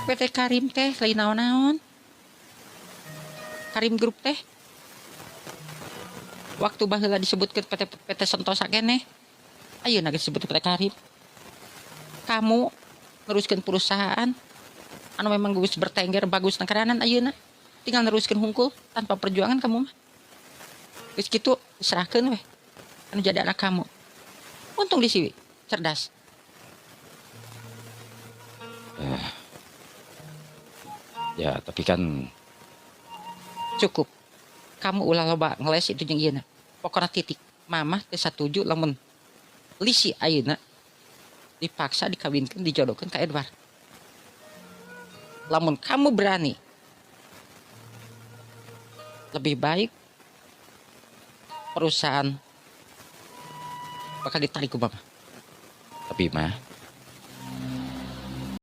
PT Karim teh lain naon-naon. Karim Group teh. Waktu baheula disebutkeun PT PT Sentosa keneh. Ayeuna geus disebut PT Karim. Kamu neruskeun perusahaan anu memang geus bertengger bagus nangkaranan ayeuna. Tinggal neruskeun hungkul tanpa perjuangan kamu mah. Geus kitu serahkeun weh anu jadi anak kamu. Untung di sini cerdas. Ya, tapi kan Cukup. Kamu ulah loba ngeles itu jeung ieu. Pokokna titik. Mama teu satuju lamun Lisi ayeuna dipaksa dikawinkeun, dijodohkeun ka Edward. Lamun kamu berani, lebih baik perusahaan bakal ditarik ku Mama. Tapi mah